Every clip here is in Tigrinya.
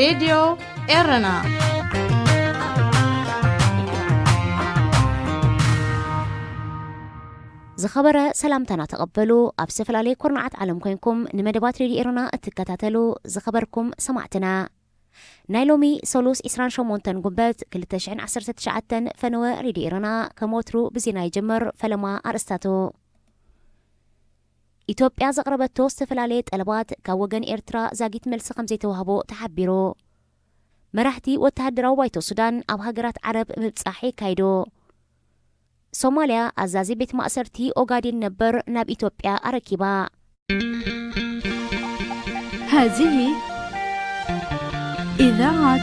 ሬድዮ ኤረና። ዝኸበረ ሰላምታና ተቐበሉ። ኣብ ዝተፈላለየ ኩርናዓት ዓለም ኮይንኩም ንመደባት ሬድዮ ኤረና እትከታተሉ ዝኸበርኩም ሰማዕትና፣ ናይ ሎሚ ሰሉስ ዕስራን ሸሞንተን ጉንበት ክልተ ሽሕን ዓሰርተ ትሽዓተን ፈነወ ሬድዮ ኤረና ከም ወትሩ ብዜና ይጅምር። ፈለማ ኣርእስታቱ። ኢትዮጵያ ዘቕረበቶ ዝተፈላለየ ጠለባት ካብ ወገን ኤርትራ ዛጊት መልሲ ከም ዘይተዋህቦ ተሓቢሩ። መራሕቲ ወተሃደራዊ ባይቶ ሱዳን ኣብ ሃገራት ዓረብ ምብጻሕ የካይዱ። ሶማልያ ኣዛዚ ቤት ማእሰርቲ ኦጋዴን ነበር ናብ ኢትዮጵያ ኣረኪባ። هذه إذاعة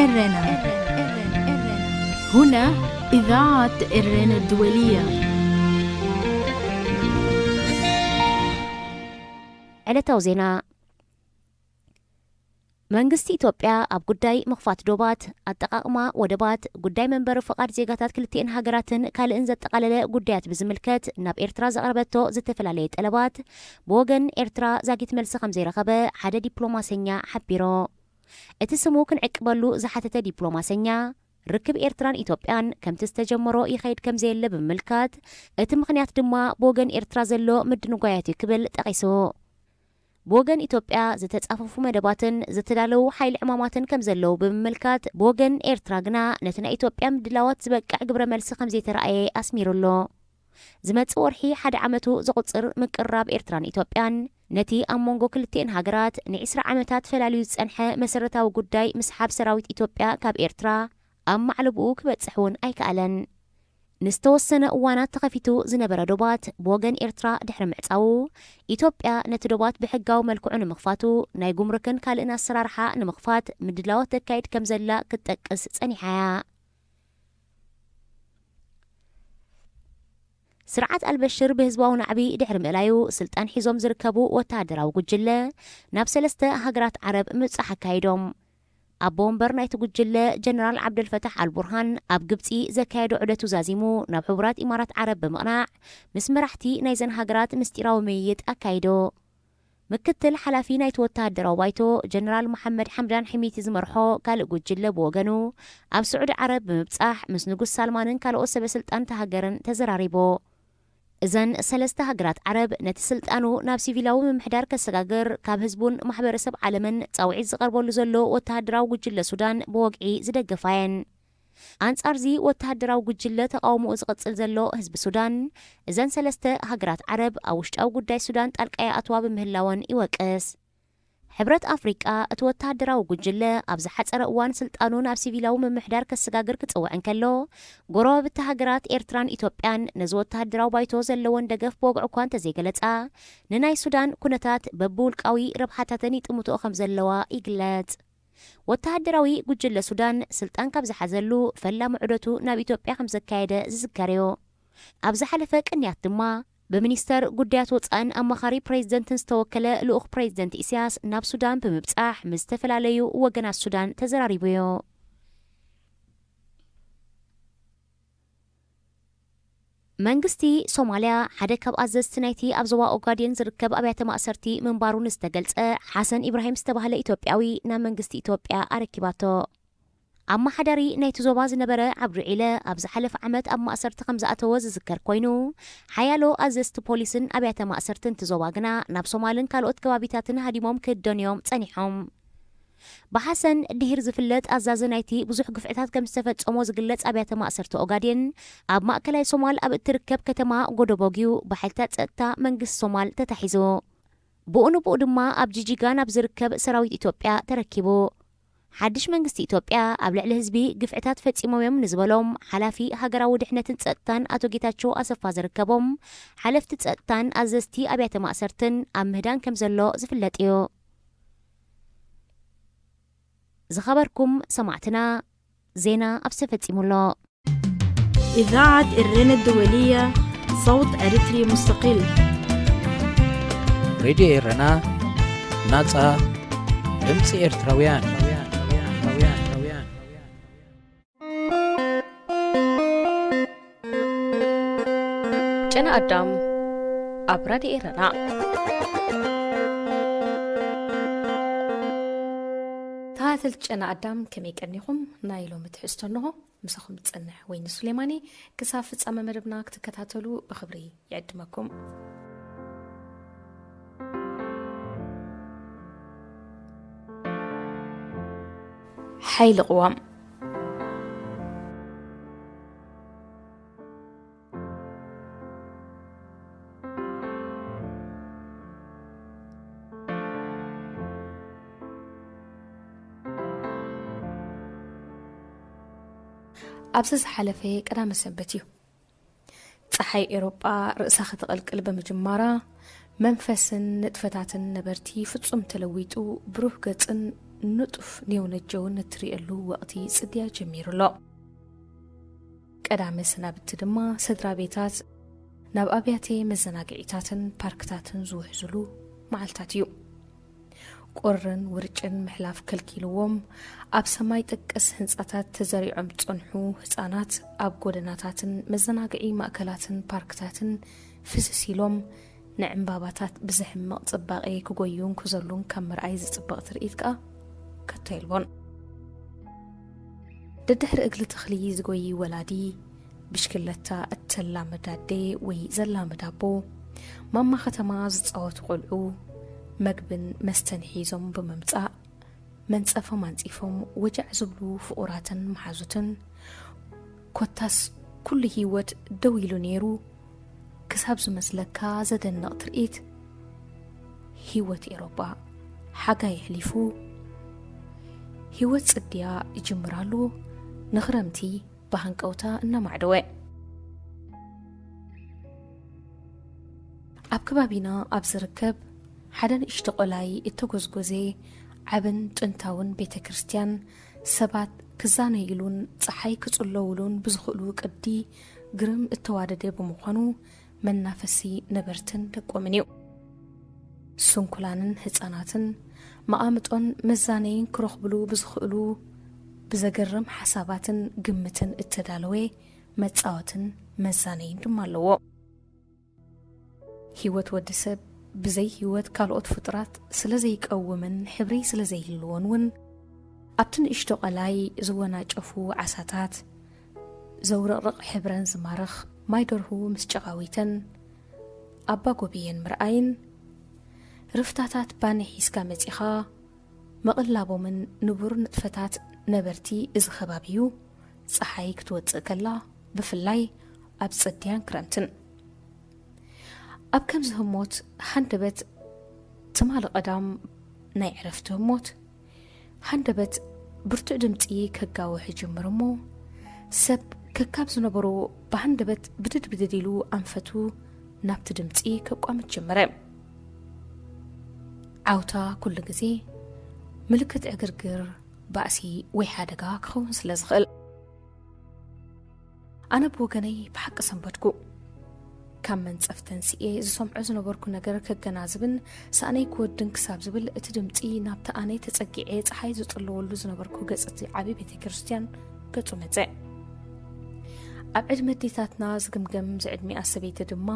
إرنا. هنا إذاعة إرنا الدولية. ዕለታዊ ዜና። መንግስቲ ኢትዮጵያ ኣብ ጉዳይ ምኽፋት ዶባት፣ ኣጠቓቕማ ወደባት፣ ጉዳይ መንበሪ ፍቓድ ዜጋታት ክልቲኤን ሃገራትን ካልእን ዘጠቓለለ ጉዳያት ብዝምልከት ናብ ኤርትራ ዘቕረበቶ ዝተፈላለየ ጠለባት ብወገን ኤርትራ ዛጊት መልሲ ከም ዘይረኸበ ሓደ ዲፕሎማሰኛ ሓቢሩ። እቲ ስሙ ክንዕቅበሉ ዝሓተተ ዲፕሎማሰኛ፣ ርክብ ኤርትራን ኢትዮጵያን ከምቲ ዝተጀመሮ ይኸይድ ከም ዘየለ ብምምልካት፣ እቲ ምኽንያት ድማ ብወገን ኤርትራ ዘሎ ምድንጓያት እዩ ክብል ጠቒሱ። ብወገን ኢትዮጵያ ዝተጻፈፉ መደባትን ዝተዳለዉ ሓይሊ ዕማማትን ከም ዘለዉ ብምምልካት፣ ብወገን ኤርትራ ግና ነቲ ናይ ኢትዮጵያ ምድላዋት ዝበቅዕ ግብረ መልሲ ከም ዘይተራእየ ኣስሚሩ ኣሎ። ዝመጽእ ወርሒ ሓደ ዓመቱ ዘቑጽር ምቅርራብ ኤርትራን ኢትዮጵያን፣ ነቲ ኣብ መንጎ ክልቲኤን ሃገራት ንዒስራ ዓመታት ፈላልዩ ዝጸንሐ መሰረታዊ ጉዳይ ምስሓብ ሰራዊት ኢትዮጵያ ካብ ኤርትራ ኣብ ማዕለብኡ ክበጽሕ እውን ኣይከኣለን። ንዝተወሰነ እዋናት ተኸፊቱ ዝነበረ ዶባት ብወገን ኤርትራ ድሕሪ ምዕጻዉ፣ ኢትዮጵያ ነቲ ዶባት ብሕጋዊ መልክዑ ንምኽፋቱ ናይ ጉምሩክን ካልእን ኣሰራርሓ ንምኽፋት ምድላዋት ተካይድ ከም ዘላ ክትጠቅስ ጸኒሓ እያ። ስርዓት ኣልበሽር ብህዝባዊ ናዕቢ ድሕሪ ምእላዩ፣ ስልጣን ሒዞም ዝርከቡ ወተሃደራዊ ጉጅለ ናብ ሰለስተ ሃገራት ዓረብ ምብጻሕ ኣካይዶም። ኣቦ ወንበር ናይቲ ጉጅለ ጀነራል ዓብደልፈታሕ ኣልቡርሃን ኣብ ግብጺ ዘካየዶ ዑደቱ ዛዚሙ ናብ ሕቡራት ኢማራት ዓረብ ብምቕናዕ፣ ምስ መራሕቲ ናይዘን ሃገራት ምስጢራዊ ምይይጥ ኣካይዶ። ምክትል ሓላፊ ናይቲ ወተሃደራዊ ባይቶ ጀነራል መሓመድ ሓምዳን ሕሚቲ ዝመርሖ ካልእ ጉጅለ ብወገኑ፣ ኣብ ስዑዲ ዓረብ ብምብጻሕ ምስ ንጉስ ሳልማንን ካልኦት ሰበ ስልጣን እታ ሃገርን ተዘራሪቡ። እዘን ሰለስተ ሃገራት ዓረብ ነቲ ስልጣኑ ናብ ሲቪላዊ ምምሕዳር ከሰጋግር ካብ ህዝቡን ማሕበረሰብ ዓለምን ጻውዒት ዝቐርበሉ ዘሎ ወተሃደራዊ ጉጅለ ሱዳን ብወግዒ ዝደገፋ እየን። ኣንጻርዚ ወተሃደራዊ ጉጅለ ተቓውሞኡ ዝቕጽል ዘሎ ህዝቢ ሱዳን፣ እዘን ሰለስተ ሃገራት ዓረብ ኣብ ውሽጣዊ ጉዳይ ሱዳን ጣልቃ ይኣትዋ ብምህላወን ይወቅስ። ሕብረት ኣፍሪቃ እቲ ወተሃደራዊ ጉጅለ ኣብ ዝሓጸረ እዋን ስልጣኑ ናብ ሲቪላዊ ምምሕዳር ከሰጋግር ክጽውዕ እንከሎ፣ ጎረባብቲ ሃገራት ኤርትራን ኢትዮጵያን ነዚ ወተሃደራዊ ባይቶ ዘለወን ደገፍ ብወግዒ እኳ እንተዘይገለጻ፣ ንናይ ሱዳን ኩነታት በብውልቃዊ ረብሓታተን ይጥምትኦ ከም ዘለዋ ይግለጽ። ወተሃደራዊ ጉጅለ ሱዳን ስልጣን ካብ ዝሓዘሉ ፈላሚ ዑደቱ ናብ ኢትዮጵያ ከም ዘካየደ ዝዝከር እዩ። ኣብ ዝሓለፈ ቅንያት ድማ፣ ብሚኒስተር ጉዳያት ወጻእን ኣማኻሪ ፕሬዚደንትን ዝተወከለ ልኡኽ ፕሬዚደንት ኢሳያስ ናብ ሱዳን ብምብጻሕ ምስ ዝተፈላለዩ ወገናት ሱዳን ተዘራሪቡ እዩ። መንግስቲ ሶማልያ ሓደ ካብ ኣዘዝቲ ናይቲ ኣብ ዞባ ኦጋዴን ዝርከብ ኣብያተ ማእሰርቲ ምንባሩ ንዝተገልጸ ሓሰን ኢብራሂም ዝተባህለ ኢትዮጵያዊ ናብ መንግስቲ ኢትዮጵያ ኣረኪባቶ። ኣመሓዳሪ ናይቲ ዞባ ዝነበረ ዓብዱ ዒለ ኣብ ዝሓለፈ ዓመት ኣብ ማእሰርቲ ከም ዝኣተወ ዝዝከር ኮይኑ፣ ሓያሎ ኣዘዝቲ ፖሊስን ኣብያተ ማእሰርትን እቲ ዞባ ግና ናብ ሶማልን ካልኦት ከባቢታትን ሃዲሞም ክህደኑ እዮም ጸኒሖም። ብሓሰን ድሂር ዝፍለጥ ኣዛዚ ናይቲ ብዙሕ ግፍዕታት ከም ዝተፈጸሞ ዝግለጽ ኣብያተ ማእሰርቲ ኦጋዴን፣ ኣብ ማእከላይ ሶማል ኣብ እትርከብ ከተማ ጎደቦግዩ ብሓይልታት ጸጥታ መንግስቲ ሶማል ተታሒዙ። ብኡ ንብኡ ድማ ኣብ ጂጂጋ ናብ ዝርከብ ሰራዊት ኢትዮጵያ ተረኪቡ። ሓድሽ መንግስቲ ኢትዮጵያ ኣብ ልዕሊ ህዝቢ ግፍዕታት ፈጺሞም እዮም ንዝበሎም ሓላፊ ሃገራዊ ድሕነትን ጸጥታን ኣቶ ጌታቸው ኣሰፋ ዝርከቦም ሓለፍቲ ጸጥታን ኣዘዝቲ ኣብያተ ማእሰርትን ኣብ ምህዳን ከም ዘሎ ዝፍለጥ እዩ። ዝኸበርኩም ሰማዕትና፣ ዜና ኣብዚ ተፈጺሙ ኣሎ። إذاعة إرنا الدولية، صوت أريتري مستقل. ሬድዮ ኤረና፣ ናጻ ድምጺ ኤርትራውያን። ጨና ኣዳም ኣብ ራድዮ ኤረና። ተልጨና ኣዳም፣ ከመይ ቀኒኹም? ናይ ሎሚ ትሕዝቶ እንሆ። ምሳኹም ዝጸንሕ ወይኒ ሱሌማኒ። ክሳብ ፍጻመ መደብና ክትከታተሉ ብኽብሪ ይዕድመኩም። ሓይሊ ቅዋም። ኣብዚ ዝሓለፈ ቀዳመ ሰንበት እዩ። ጸሓይ ኤውሮጳ ርእሳ ከተቐልቅል ብምጅማራ፣ መንፈስን ንጥፈታትን ነበርቲ ፍጹም ተለዊጡ፣ ብሩህ ገጽን ንጡፍ ኔውነጀውን እትርእየሉ ወቕቲ ጽድያ ጀሚሩ ኣሎ። ቀዳመ ሰናብቲ ድማ ስድራ ቤታት ናብ ኣብያተ መዘናግዒታትን ፓርክታትን ዝውሕዝሉ መዓልታት እዩ። ቁርን ውርጭን ምሕላፍ ከልኪልዎም፣ ኣብ ሰማይ ጠቀስ ህንጻታት ተዘሪዖም ዝጸንሑ ህጻናት ኣብ ጎደናታትን መዘናግዒ ማእከላትን ፓርክታትን ፍስስ ኢሎም፣ ንዕምባባታት ብዘሕምቕ ጽባቐ ክጎዩን ክዘሉን ካብ ምርኣይ ዝጽበቕ ትርኢት ከኣ ከቶ የልቦን። ደድሕሪ እግሪ ተኽሊ ዝጎዪ ወላዲ፣ ብሽክለታ እተላምድ ኣደ ወይ ዘላምድ ኣቦ፣ ማማ ከተማ ዝጻወቱ ቆልዑ፣ መግብን መስተን ሒዞም ብምምጻእ፣ መንጸፎም ኣንጺፎም ወጃዕ ዝብሉ ፍቑራትን መሓዙትን፣ ኮታስ ኩሉ ህይወት ደው ኢሉ ነይሩ ክሳብ ዝመስለካ ዘደንቕ ትርኢት። ህይወት ኤሮጳ ሓጋይ ኣሕሊፉ፣ ህይወት ጽድያ ይጅምራሉ፣ ንኽረምቲ ብሃንቀውታ እናማዕደወ። ኣብ ከባቢና ኣብ ዝርከብ ሓደ ንእሽቶ ቆላይ እተጎዝጎዘ ዓብን ጥንታውን ቤተ ክርስቲያን፣ ሰባት ክዛነይሉን ጸሓይ ክጽለውሉን ብዝኽእሉ ቅዲ ግርም እተዋደደ ብምዃኑ፣ መናፈሲ ነበርትን ደቆምን እዩ። ስንኩላንን ህጻናትን መቓምጦን መዛነይን ክረኽብሉ ብዝኽእሉ ብዘገርም ሓሳባትን ግምትን እተዳለወ መጻወትን መዛነይን ድማ ኣለዎ። ህይወት ወዲ ሰብ ብዘይ ህይወት ካልኦት ፍጡራት ስለ ዘይቀውምን ሕብሪ ስለ ዘይህልዎን እውን፣ ኣብቲ ንእሽቶ ቀላይ ዝወናጨፉ ዓሳታት፣ ዘውረቕረቕ ሕብረን ዝማርኽ ማይ ደርሁ ምስ ጨቓዊተን ኣባ ጎብየን ምርኣይን፣ ርፍታታት ባኒ ሒዝካ መጺኻ ምቕላቦምን ንቡር ንጥፈታት ነበርቲ እዚ ከባቢ እዩ። ጸሓይ ክትወጽእ ከላ ብፍላይ ኣብ ጽድያን ክረምትን። ኣብ ከምዚ ህሞት ሃንደበት ትማሊ ቀዳም ናይ ዕረፍቲ ህሞት ሃንደበት ብርቱዕ ድምጺ ከጋውሕ ይጅምር እሞ፣ ሰብ ከካብ ዝነበሮ ብሃንደበት ብድድ ብድድ ኢሉ ኣንፈቱ ናብቲ ድምጺ ከቋምት ጀመረ። ዓውታ ኩሉ ግዜ ምልክት ዕግርግር፣ ባእሲ ወይ ሓደጋ ክኸውን ስለ ዝኽእል። ኣነ ብወገነይ ብሓቂ ሰንበድኩ። ካብ መንጸፍ ተንሲኤ ዝሰምዖ ዝነበርኩ ነገር ከገናዝብን ሳእነይ ክወድን ክሳብ ዝብል እቲ ድምጺ ናብቲ ኣነ ተጸጊዐ ጸሓይ ዝጥለወሉ ዝነበርኩ ገጽ እቲ ዓቢ ቤተ ክርስቲያን ገጹ መጸ። ኣብ ዕድመ ኣዴታትና ዝግምገም ዝዕድሚኣ ሰበይቲ ድማ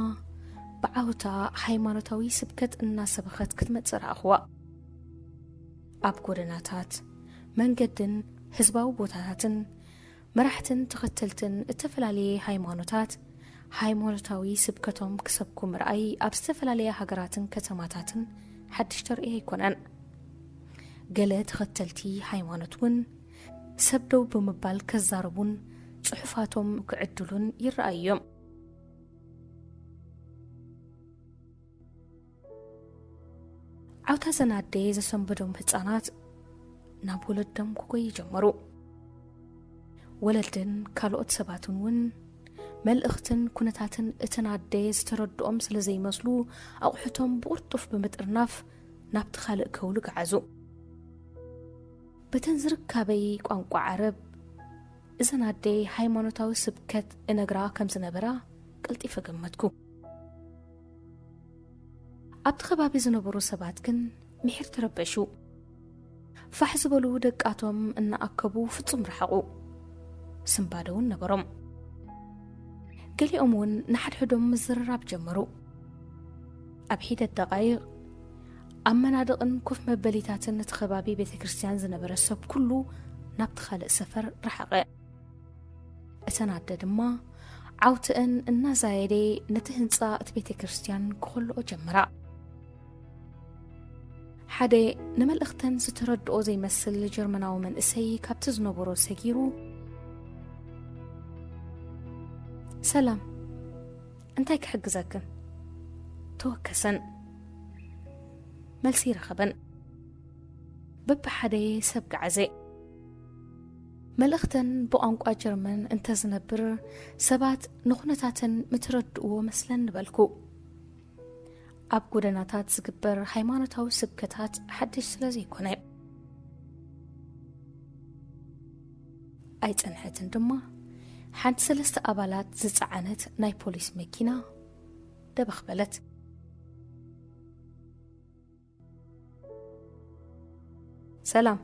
ብዓውታ ሃይማኖታዊ ስብከት እናሰበኸት ክትመጽእ ረኣኽዋ። ኣብ ጎደናታት፣ መንገድን ህዝባዊ ቦታታትን መራሕትን ተኸተልትን እተፈላለየ ሃይማኖታት ሃይማኖታዊ ስብከቶም ክሰብኩ ምርኣይ ኣብ ዝተፈላለየ ሃገራትን ከተማታትን ሓድሽ ተርእዮ ኣይኮነን። ገለ ተኸተልቲ ሃይማኖት እውን ሰብ ደው ብምባል ከዛርቡን ጽሑፋቶም ክዕድሉን ይረኣዩ እዮም። ዓውታ ዘን ኣደ ዘሰንበዶም ህጻናት ናብ ወለዶም ክጎዩ ጀመሩ። ወለድን ካልኦት ሰባትን እውን መልእኽትን ኩነታትን እተን ኣደ ዝተረድኦም ስለ ዘይመስሉ፣ ኣቑሑቶም ብቕልጡፍ ብምጥርናፍ ናብቲ ካልእ ከውሉ ገዓዙ። በተን ዝርካበይ ቋንቋ ዓረብ፣ እዘን ኣደ ሃይማኖታዊ ስብከት እነግራ ከም ዝነበራ ቀልጢፈ ገመትኩ። ኣብቲ ከባቢ ዝነበሩ ሰባት ግን ምሒር ተረበሹ። ፋሕ ዝበሉ ደቃቶም እናኣከቡ ፍጹም ረሓቑ። ስንባደ እውን ነበሮም። ገሊኦም እውን ንሓድሕዶም ምዝርራብ ጀመሩ። ኣብ ሒደት ደቓይቕ፣ ኣብ መናድቕን ኮፍ መበሊታትን እቲ ከባቢ ቤተ ክርስቲያን ዝነበረ ሰብ ኩሉ ናብቲ ካልእ ሰፈር ረሓቐ። እተን ኣደ ድማ ዓውትአን እናዛየደ ነቲ ህንጻ እቲ ቤተ ክርስቲያን ክኸልኦ ጀመራ። ሓደ ንመልእኽተን ዝተረድኦ ዘይመስል ጀርመናዊ መንእሰይ ካብቲ ዝነበሮ ሰጊሩ፣ "ሰላም፣ እንታይ ክሕግዘክን?" ተወከሰን። መልሲ ይረኸበን። በብሓደ ሰብ ገዓዘ። መልእኽተን ብቋንቋ ጀርመን እንተዝነብር፣ ሰባት ንኹነታተን ምተረድእዎ መስለን ንበልኩ። ኣብ ጎደናታት ዝግበር ሃይማኖታዊ ስብከታት ሓድሽ ስለ ዘይኮነ። ኣይጸንሐትን ድማ፣ ሓንቲ ሰለስተ ኣባላት ዝጸዓነት ናይ ፖሊስ መኪና ደበኽ በለት። "ሰላም፣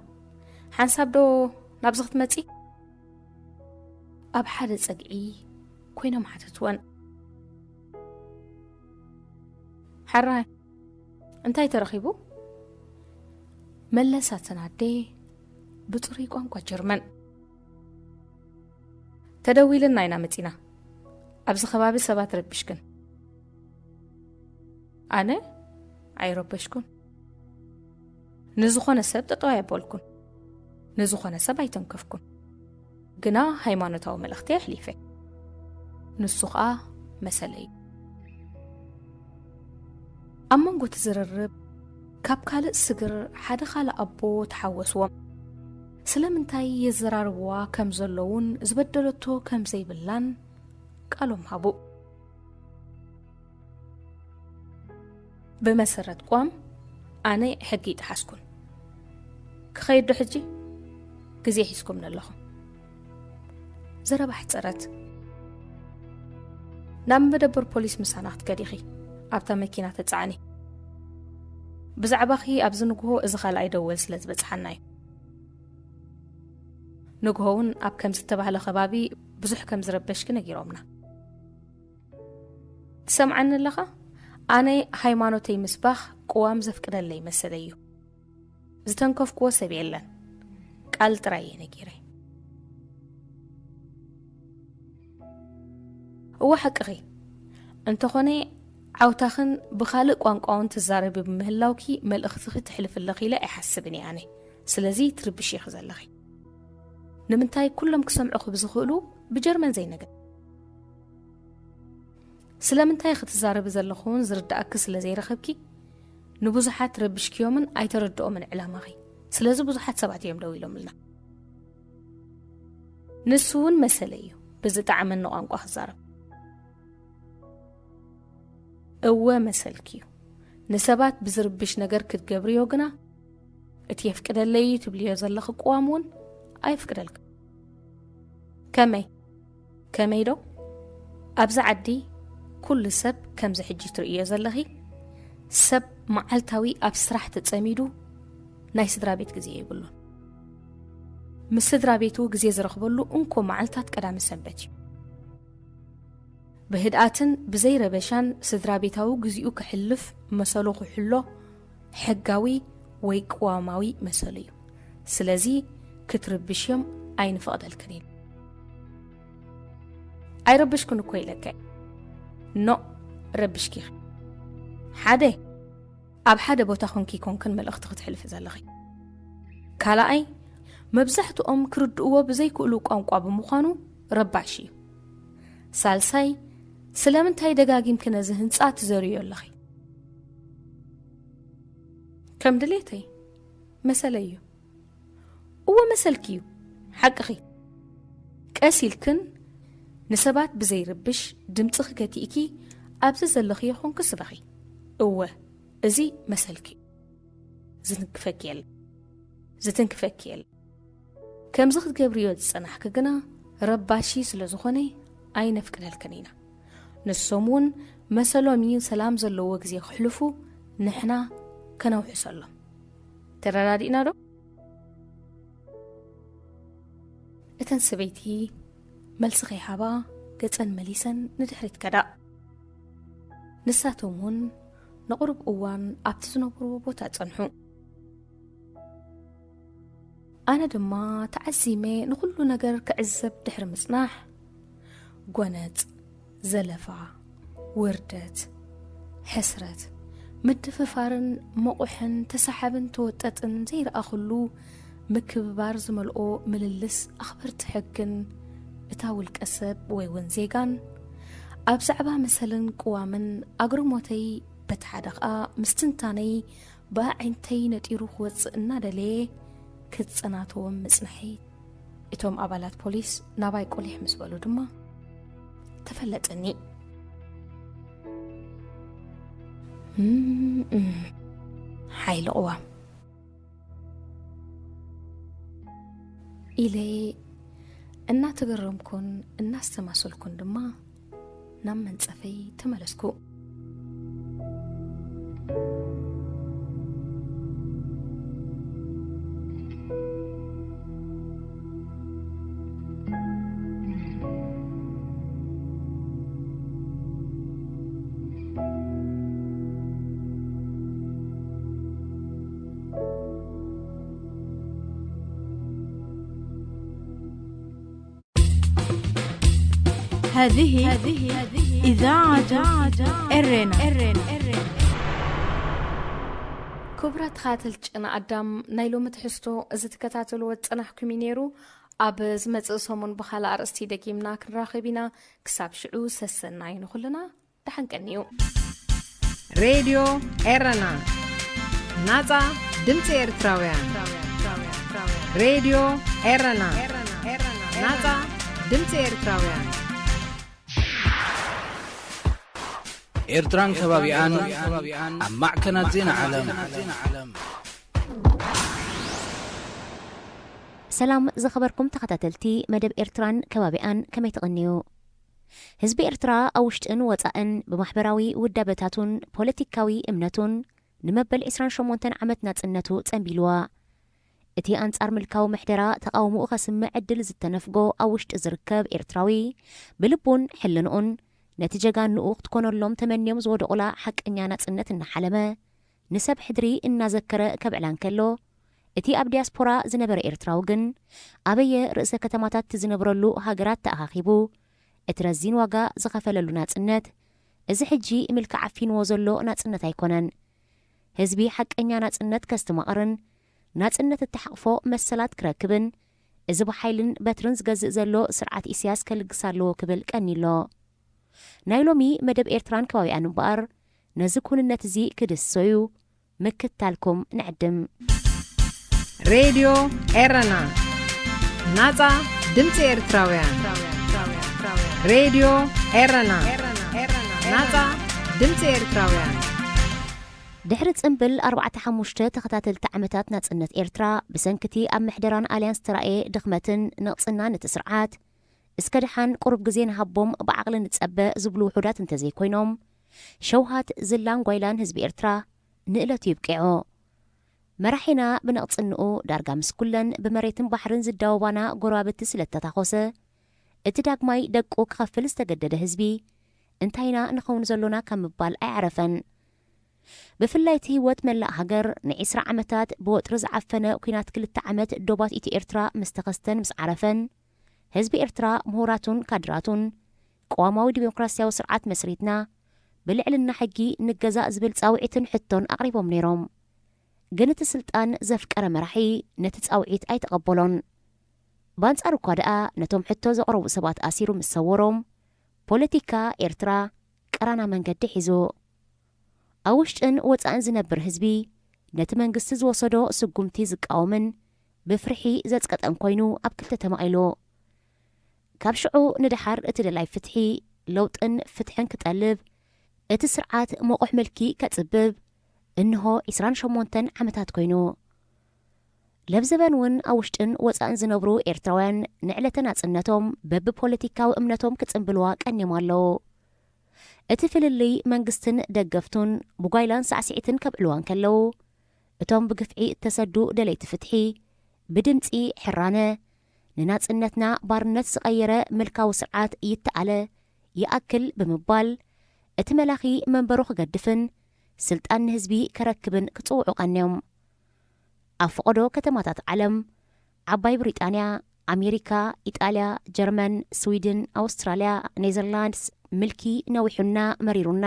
ሓንሳብ ዶ ናብዚ ክትመጺ?" ኣብ ሓደ ጸግዒ ኮይኖም ሓተትወን። "ሓራይ፣ እንታይ ተረኺቡ?" መለሳተን ኣደ ብጽሩይ ቋንቋ ጀርመን። "ተደዊልና ኢና መጺና። ኣብዚ ከባቢ ሰባት ረቢሽክን?" "ኣነ ኣይረበሽኩን። ንዝኾነ ሰብ ጠጠው ኣየበልኩን። ንዝኾነ ሰብ ኣይተንከፍኩን። ግና ሃይማኖታዊ መልእኽቲ ኣሕሊፈ። ንሱ ኸኣ መሰለይ እዩ." ኣብ መንጎ እቲ ዝርርብ፣ ካብ ካልእ ስግር ሓደ ካልእ ኣቦ ተሓወስዎም። ስለምንታይ የዘራርብዋ ከም ዘለዉን ዝበደለቶ ከም ዘይብላን ቃሎም ሃቡ። ብመሰረት ቅዋም፣ ኣነ ሕጊ ይጠሓስኩን። ክኸይድ ዶ ሕጂ? ግዜ ሒዝኩም ኣለኹም። ዘረባ ሕጸረት። ናብ መደበር ፖሊስ ምሳና ክትከዲ ኢኺ። ኣብታ መኪና ተጻዕኒ። ብዛዕባኺ ኣብዚ ንግሆ እዚ ካልኣይ ደወል ስለ ዝበጽሓና እዩ። ንግሆ እውን ኣብ ከም ዝተባህለ ከባቢ ብዙሕ ከም ዝረበሽኪ ነጊሮምና። ትሰምዓኒ ኣለኻ? ኣነ ሃይማኖተይ ምስባኽ ቅዋም ዘፍቅደለይ መሰለይ እዩ። ዝተንከፍክዎ ሰብ የለን። ቃል ጥራይ እየ ነጊረ። እወ ሓቅኺ። እንተኾነ ዓውታኽን ብኻልእ ቋንቋውን ትዛረቢ ብምህላውኪ መልእኽትኺ ትሕልፊ ኣለኺ ኢለ ኣይሓስብን እየ ኣነ። ስለዚ ትርብሺ ኢኺ ዘለኺ። ንምንታይ ኩሎም ክሰምዑኺ ብዝኽእሉ ብጀርመን ዘይነገር? ስለምንታይ ክትዛረቢ ዘለኹ እውን ዝርድኣኪ ስለ ዘይረኸብኪ፣ ንብዙሓት ረብሽክዮምን ኣይተረድኦምን ዕላማኺ። ስለዚ ብዙሓት ሰባት እዮም ደው ኢሎምልና። ንሱ እውን መሰለ እዩ ብዝጠዓመኒ ቋንቋ ክዛረብ። እወ መሰልኪ እዩ። ንሰባት ብዝርብሽ ነገር ክትገብርዮ ግና፣ እቲ የፍቅደለይ እዩ ትብልዮ ዘለኺ ቅዋም እውን ኣይፍቅደልካ። ከመይ? ከመይ ዶ? ኣብዚ ዓዲ ኩሉ ሰብ ከምዚ ሕጂ ትርእዮ ዘለኺ ሰብ መዓልታዊ ኣብ ስራሕ ተጸሚዱ ናይ ስድራ ቤት ግዜ የብሉን። ምስ ስድራ ቤቱ ግዜ ዝረኽበሉ እንኮ መዓልታት ቀዳመ ሰንበት እዩ። ብህድኣትን ብዘይ ረበሻን ስድራ ቤታዊ ግዚኡ ክሕልፍ መሰሉ ክሕሎ ሕጋዊ ወይ ቅዋማዊ መሰሉ እዩ። ስለዚ ክትርብሽዮም ኣይንፈቕደልክን ኢና። ኣይረብሽኩን እኮ ኢለካ። ኖ፣ ረብሽኪ ኢኺ። ሓደ፣ ኣብ ሓደ ቦታ ኮንኪ ኮንክን መልእኽቲ ክትሕልፊ ዘለኺ። ካልኣይ፣ መብዛሕትኦም ክርድእዎ ብዘይክእሉ ቋንቋ ብምዃኑ ረባሽ እዩ። ሳልሳይ፣ ስለምንታይ ደጋጊምኪ ነዚ ህንጻ ትዘርዮ ኣለኺ? ከም ድሌተይ፣ መሰለይ እዩ። እወ መሰልኪ እዩ፣ ሓቅኺ። ቀስ ኢልክን ንሰባት ብዘይርብሽ ድምጽኺ ገቲእኪ ኣብዚ ዘለኽዮ ኮንኪ ስበኺ። እወ፣ እዚ መሰልኪ እዩ። ዝትንክፈኪ የለን። ዝትንክፈኪ የለን። ከምዚ ክትገብርዮ ዝጸናሕኪ ግና ረባሺ ስለ ዝኾነ ኣይነፍቅደልክን ኢና። ንሶም እውን መሰሎም እዩ ሰላም ዘለዎ ግዜ ክሕልፉ፣ ንሕና ከነውሕሰሎም። ተረዳዲእና ዶ? እተን ሰበይቲ መልሲ ከይሃባ ገጸን መሊሰን ንድሕሪት ከዳ። ንሳቶም እውን ንቑሩብ እዋን ኣብቲ ዝነብርዎ ቦታ ጸንሑ። ኣነ ድማ ተዓዚመ ንኹሉ ነገር ክዕዘብ ድሕሪ ምጽናሕ፣ ጎነጽ፣ ዘለፋ፣ ውርደት፣ ሕስረት፣ ምድፍፋርን መቑሕን ተሳሓብን ተወጠጥን ዘይረኣኹሉ ምክብባር ዝመልኦ ምልልስ ኣኽበርቲ ሕግን እታ ውልቀ ሰብ ወይ እውን ዜጋን ኣብ ዛዕባ መሰልን ቅዋምን ኣግርሞተይ በቲ ሓደ ኸኣ ምስትንታነይ ብኣዒንተይ ነጢሩ ክወጽእ እናደለየ ክጸናተዎም ምጽንሐይ። እቶም ኣባላት ፖሊስ ናባይ ቁሊሕ ምስ በሉ ድማ ተፈለጠኒ። እም፣ እም፣ ሓይሊ ቅዋም ኢለ እናተገረምኩን እናስተማሰልኩን ድማ ናብ መንጸፈይ ተመለስኩ። هذه إذاعة إرنا. ክቡራት ተኸታተልቲ ጨና ኣዳም፣ ናይ ሎሚ ትሕዝቶ እዚ ትከታተልዎ ዝጸናሕኩም እዩ ነይሩ። ኣብ ዝመጽእ ሰሙን ብኻልእ ኣርእስቲ ደጊምና ክንራኸብ ኢና። ክሳብ ሽዑ ሰሰናዩ ንኹልና። ደሓን ቀንዩ። ሬድዮ ኤረና፣ ናጻ ድምጺ ኤርትራውያን። ሬድዮ ኤረና፣ ናጻ ድምጺ ኤርትራውያን። ኤርትራን ከባቢኣን ኣብ ማዕከናት ዜና ዓለም። ሰላም ዝኸበርኩም ተኸታተልቲ መደብ ኤርትራን ከባቢኣን፣ ከመይ ትቕንዩ? ህዝቢ ኤርትራ ኣብ ውሽጥን ወጻእን ብማሕበራዊ ውዳበታቱን ፖለቲካዊ እምነቱን ንመበል ዕስራን ሸሞንተን ዓመት ናጽነቱ ጸንቢልዋ። እቲ ኣንጻር ምልካዊ ምሕደራ ተቓውሞኡ ከስምዕ ዕድል ዝተነፍጎ ኣብ ውሽጢ ዝርከብ ኤርትራዊ፣ ብልቡን ሕልንኡን ነቲ ጀጋኑኡ ክትኮነሎም ተመንዮም ዝወደቑላ ሓቀኛ ናጽነት እናሓለመ፣ ንሰብ ሕድሪ እናዘከረ ከብዕላ እንከሎ፣ እቲ ኣብ ዲያስፖራ ዝነበረ ኤርትራዊ ግን፣ ኣበየ ርእሰ ከተማታት ዝነብረሉ ሃገራት ተኣኻኺቡ፣ እቲ ረዚን ዋጋ ዝኸፈለሉ ናጽነት፣ እዚ ሕጂ ምልክዕ ዓፊንዎ ዘሎ ናጽነት ኣይኮነን። ህዝቢ ሓቀኛ ናጽነት ከስትማቕርን፣ ናጽነት እተሓቕፎ መሰላት ክረክብን፣ እዚ ብሓይልን በትርን ዝገዝእ ዘሎ ስርዓት ኢሳያስ ከልግስ ኣለዎ ክብል ቀኒሎ። ናይ ሎሚ መደብ ኤርትራን ከባቢኣን እምበኣር፣ ነዚ ኩንነት እዚ ክድህስሶ እዩ። ምክትታልኩም ንዕድም። ሬድዮ ኤረና፣ ናጻ ድምጺ ኤርትራውያን። ሬድዮ ኤረና፣ ናጻ ድምጺ ኤርትራውያን። ድሕሪ ጽምብል ኣርባዕተ ሓሙሽተ ተኸታተልቲ ዓመታት ናጽነት ኤርትራ፣ ብሰንክቲ ኣብ ምሕደራን ኣልያንስ ተራእየ ድኽመትን ንቕጽናን እቲ ስርዓት፣ እስከ ደሓን ቁሩብ ግዜ ንሃቦም ብዓቕሊ ንጸበ ዝብሉ ውሑዳት እንተዘይኮይኖም፣ ሸውሃት ዝላን ጓይላን ህዝቢ ኤርትራ ንእለቱ ይብቅዖ። መራሒና ብንቕጽንኡ ዳርጋ ምስ ኩለን ብመሬትን ባሕርን ዝዳወባና ጎረባብቲ ስለ እተታኾሰ፣ እቲ ዳግማይ ደቁ ክኸፍል ዝተገደደ ህዝቢ፣ እንታይና ንኸውን ዘሎና ካብ ምባል ኣይዓረፈን። ብፍላይ እቲ ህይወት መላእ ሃገር ንዒስራ ዓመታት ብወጥሪ ዝዓፈነ ኲናት ክልተ ዓመት ዶባት ኢትዮ ኤርትራ ምስ ተኸስተን ምስ ዓረፈን፣ ህዝቢ ኤርትራ፣ ምሁራቱን ካድራቱን፣ ቅዋማዊ ዲሞክራስያዊ ስርዓት መስሪትና፣ ብልዕልና ሕጊ ንገዛእ ዝብል ጻውዒትን ሕቶን ኣቕሪቦም ነይሮም። ግን እቲ ስልጣን ዘፍቀረ መራሒ ነቲ ጻውዒት ኣይተቐበሎን። ብኣንጻሩ እኳ ደኣ፣ ነቶም ሕቶ ዘቕረቡ ሰባት ኣሲሩ ምስ ሰወሮም፣ ፖለቲካ ኤርትራ ቀራና መንገዲ ሒዙ። ኣብ ውሽጥን ወጻእን ዝነብር ህዝቢ፣ ነቲ መንግስቲ ዝወሰዶ ስጉምቲ ዝቃወምን ብፍርሒ ዘጽቀጠን ኮይኑ ኣብ ክልተ ተመቒሉ። ካብ ሽዑ ንደሓር እቲ ደላይ ፍትሒ፣ ለውጥን ፍትሕን ክጠልብ፣ እቲ ስርዓት መቑሕ ምልኪ ከጽብብ፣ እንሆ ዕስራን ሸሞንተን ዓመታት ኮይኑ። ለብዘበን እውን ኣብ ውሽጥን ወጻእን ዝነብሩ ኤርትራውያን ንዕለተ ናጽነቶም በብፖለቲካዊ እምነቶም ክጽንብልዋ ቀንዮም ኣለዉ። እቲ ፍልልይ መንግስትን ደገፍቱን ብጓይላን ሳዕስዒትን ከብዕልዋ እንከለዉ፣ እቶም ብግፍዒ እተሰዱ ደለይቲ ፍትሒ፣ ብድምጺ ሕራነ፣ ንናጽነትና ባርነት ዝቐየረ ምልካዊ ስርዓት ይተኣለ፣ ይኣክል ብምባል፣ እቲ መላኺ መንበሩ ክገድፍን ስልጣን ንህዝቢ ከረክብን ክጽውዑ ቀንዮም። ኣብ ፈቐዶ ከተማታት ዓለም፣ ዓባይ ብሪጣንያ፣ ኣሜሪካ፣ ኢጣልያ፣ ጀርመን፣ ስዊድን፣ ኣውስትራልያ፣ ኔዘርላንድስ፣ ምልኪ ነዊሑና መሪሩና፣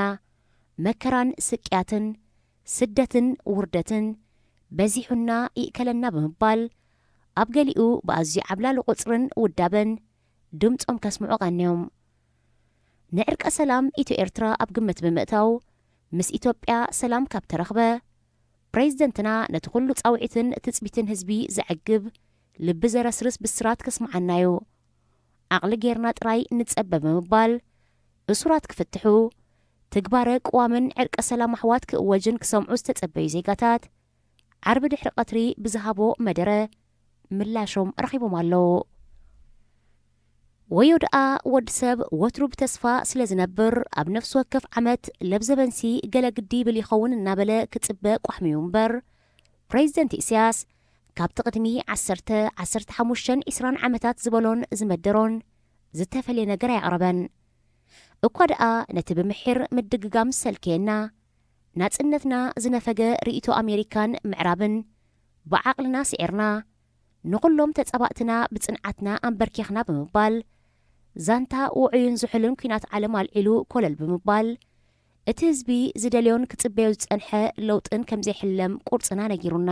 መከራን ስቅያትን፣ ስደትን ውርደትን በዚሑና ይእከለና ብምባል፣ ኣብ ገሊኡ ብኣዝዩ ዓብላሊ ቁጽርን ውዳበን ድምጾም ከስምዑ ቀንዮም። ንዕርቀ ሰላም ኢትዮ ኤርትራ ኣብ ግምት ብምእታው፣ ምስ ኢትዮጵያ ሰላም ካብ ተረኽበ፣ ፕሬዝደንትና ነቲ ኩሉ ጻውዒትን ትጽቢትን ህዝቢ ዘዕግብ፣ ልቢ ዘረስርስ ብስራት ከስምዓናዩ። ዓቕሊ ጌርና ጥራይ ንጸበ ብምባል፣ እሱራት ክፍትሑ፣ ትግባረ ቅዋምን ዕርቀ ሰላም ኣሕዋት ክእወጅን ክሰምዑ ዝተጸበዩ ዜጋታት፣ ዓርቢ ድሕሪ ቀትሪ ብዝሃቦ መደረ ምላሾም ረኺቦም ኣለዉ። ወዮ ደኣ ወዲ ሰብ ወትሩ ብተስፋ ስለ ዝነብር፣ ኣብ ነፍሲ ወከፍ ዓመት ለብዘበንሲ ገለ ግዲ ይብል ይኸውን እናበለ ክጽበ ቋሕሚዩ እምበር፣ ፕሬዚደንት ኢሳያስ ካብቲ ቅድሚ ዓሰርተ፣ ዓሰርተ ሓሙሽተን፣ ዒስራን ዓመታት ዝበሎን ዝመደሮን ዝተፈልየ ነገር ኣየቕረበን። እኳ ደኣ ነቲ ብምሒር ምድግጋም ዝሰልከየና፣ ናጽነትና ዝነፈገ ርእይቶ ኣሜሪካን ምዕራብን ብዓቕልና ስዒርና፣ ንኹሎም ተጻባእትና ብጽንዓትና ኣንበርኪኽና ብምባል፣ ዛንታ ውዑይን ዝሑልን ኲናት ዓለም ኣልዒሉ ኮለል ብምባል፣ እቲ ህዝቢ ዝደልዮን ክጽበዮ ዝጸንሐ ለውጥን ከም ዘይሕለም ቁርጽና ነጊሩና።